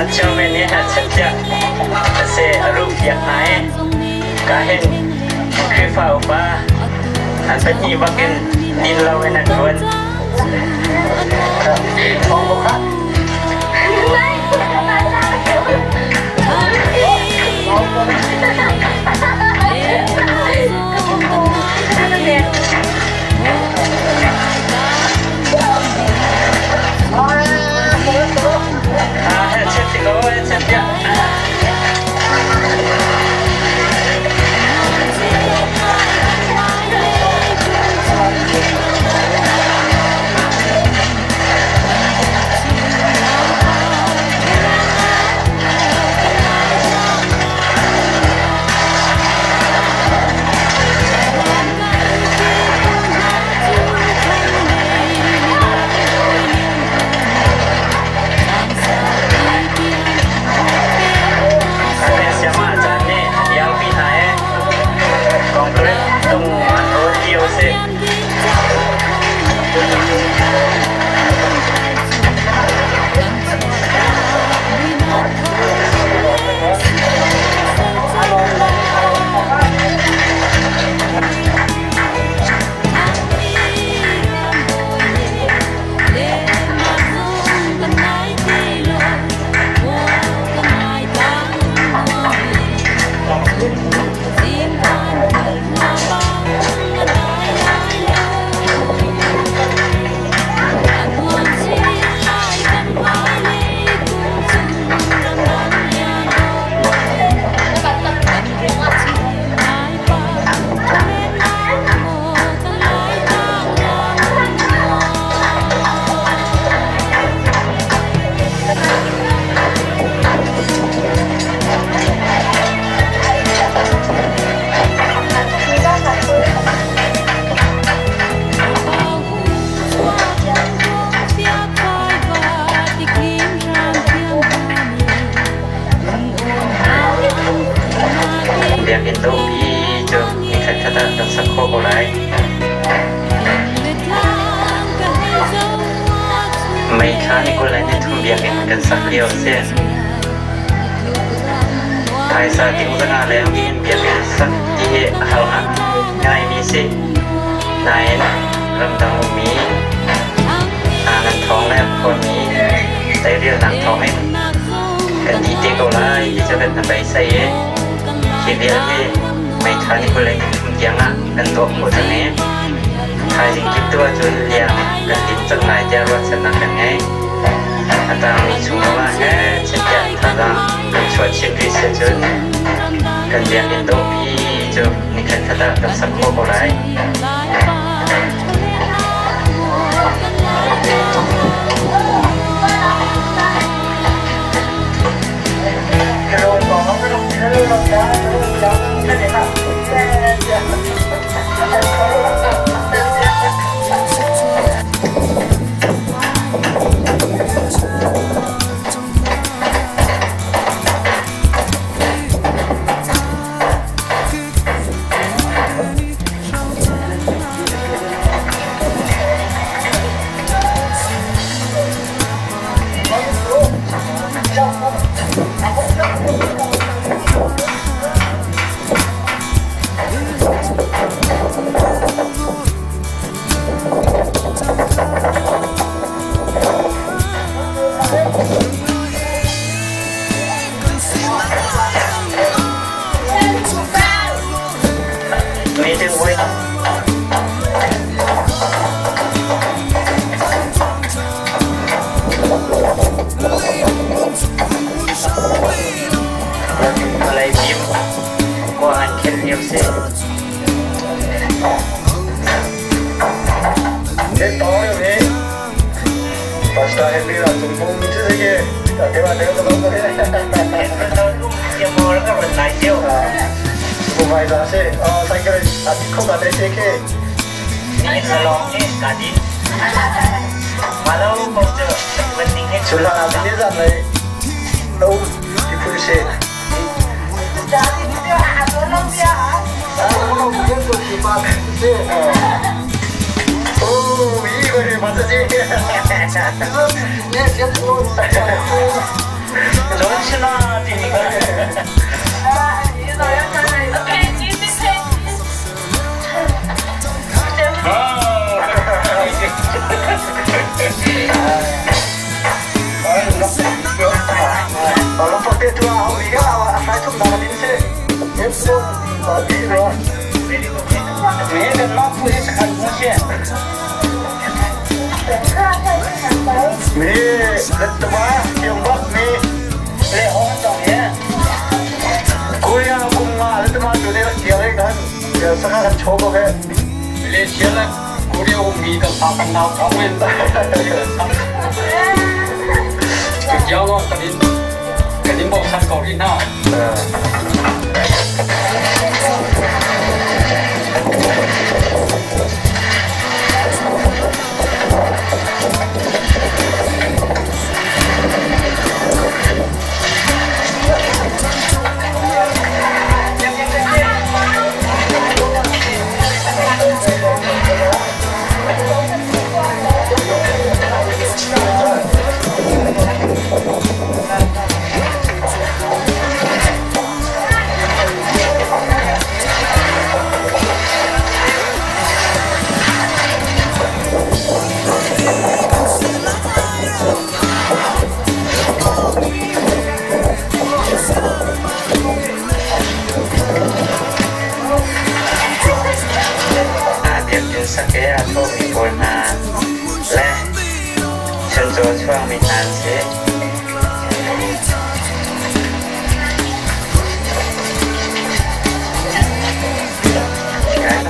A chairman nih a chatpiak a si a ruhpiak hna i ka hin Khrihfa upa an pahnih bakin din lo in an ṭuan. Biakinn dawhpi cu nikhat khat ah kan sak khawh ko lai. May thla ni 23 biakinn kan sak lio a si. Phaisa ting zanga leng in biakinn sak ti hi a har ngaimi si. Nain ramdang ummi hna nan thawng le khuami teirialnak thawng in kan dih te ko lai ti cu kan hnabeisei i hi vialte May thla ni 23 tiang ah kan tuah khawh cang i thaizing kip tu ahcun liang kan lim cang lai tiah ruahchannak kan ngei. A tangmi chung zongah he chiat thazaang kan chuah chin rih si ahcun kan biakinn dawhpi cu nikhat khat ah kan sak khawh ko lai. Meeting with Malay bim kua an khen lio si. Mi lettama tiang mi Le hong tong ye. Korea kum nga lettama tu ne tiang e kan saka kan cho ko he. Malaysia le Korea um mi kan sa kan nau thong in. Tu jiao lo kan in bo san ko ri na. Biakinn sak i aa thawhmi pawl hna le chuncaw chuakmi hna an si.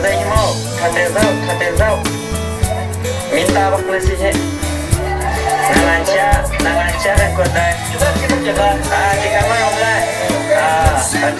Zei maw thate zoh thate zoh minta bak na si hi. Na chia na chia kan kuat lai. Ah, tikam um lai. Ah, kan